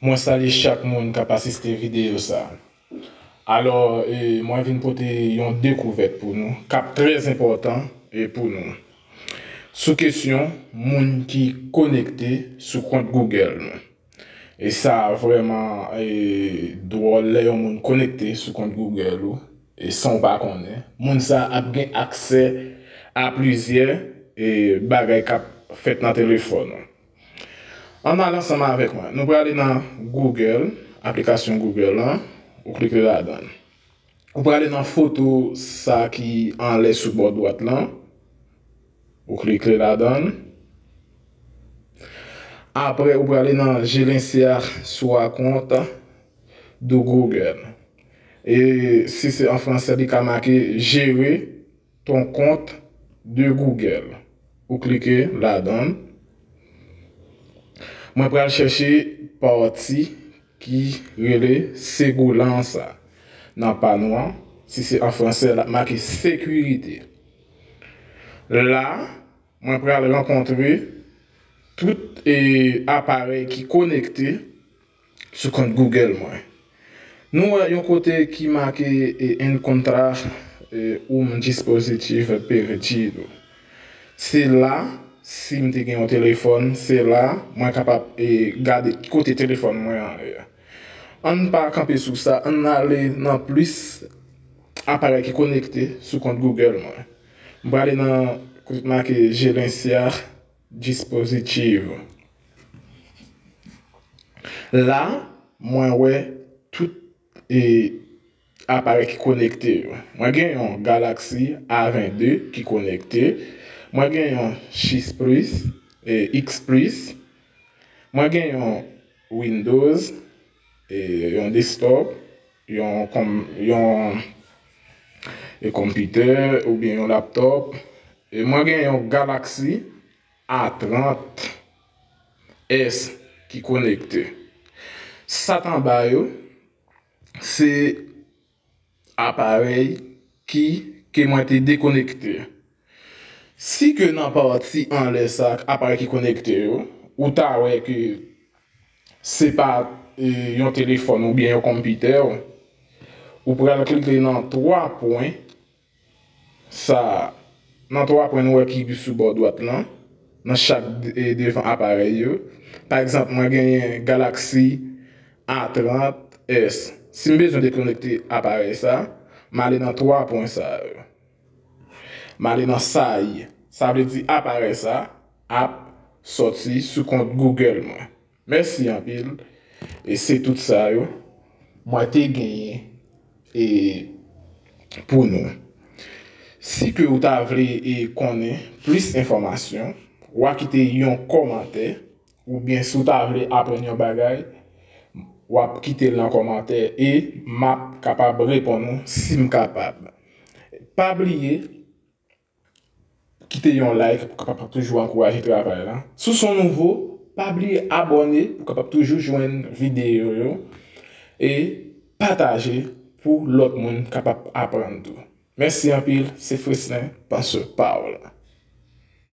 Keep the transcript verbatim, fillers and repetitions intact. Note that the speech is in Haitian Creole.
Mwen salye chak moun k ap asiste videyo sa. Alò, e, mwen vin pote yon dekouvèt pou nou, k ap trè enpòtan, e, pou nou. Sou kesyon moun ki konekte sou kont Google nou. E sa vrèman, e, dwòl lè yon moun konekte sou kont Google ou, e san w pa konnen. Moun sa ap gen aksè a plizyè, e, bagay k ap fèt nan telefòn ou. Ann al ansanm avèk mwen. Nou prale nan Google, aplikasyon Google lan, ou klike ladan l. Ou prale nan foto sa ki anlè sou bò dwat lan, ou klike ladan l. Apre, ou prale nan Gerenciar sua conta do Google. E si se an fransè, li ka make Gérer ton compte de Google. Ou klike ladan l. Mwen pral chèche pati ki rele segurança nan pa nou an. Si se an fransè, l ap make sekirite. La, mwen pral rankontre tout, e, aparèy ki konekte sou kont Google mwen. Nou wè yon kote ki make, e, encontrar, e, um dispositivo perdido. Se la, si m te gen yon telefòn, se la mwen kapab, e, gade ki kote telefòn mwen an ye. Ann pa kanpe sou sa, ann ale nan plis aparèy ki konekte sou kont Google mwen. M prale nan kote k make Gerenciar dispositivo. La, mwen wè tout, e, aparèy ki konekte yo. Mwen gen yon Galaxy A vennde ki konekte. Mwen gen yon X Plus, e, X Plus. Mwen gen yon Windows, e, yon desktop, yon, yon, e, konpitè oubyen yon laptop. E mwen gen yon Galaxy A trant S ki konekte. Sa t anba yo, se aparèy ki, ke mwen te dekonekte. Si ke nan pati anlè sa, aparèy ki konekte yo, ou ta wè ke se pa, e, yon telefòn oubyen yon konpitè, ou pral klike nan twa pwen sa, nan twa pwen nou wè ki sou bò dwat lan, nan chak, e, devan aparèy yo. Pa egzanp, mwen genyen Galaxy A trant S. Si m bezwen dekonekte aparèy sa, m ale nan twa pwen sa yo. M ale nan sa ye. Sa vle di aparèy sa ap sòti sou kont Google mwen. Mèsi anpil. E se tout sa yo mwen te genyen, e, pou nou. Si ke ou ta vle, e, konnen plis enfòmasyon, w a kite yon kòmantè, oubyen si w ta vle aprann yon bagay, w ap kite l nan kòmantè e m ap kapab reponn ou si m kapab. Pa bliye, kite yon like pou kapab toujou ankouraje travay la. Si w se yon nouvo, pa bliye abòne pou kapab toujou jwenn videyo yo. E pataje pou lòt moun kapab aprann tou. Mèsi anpil, se Freslin, pansè pa w la.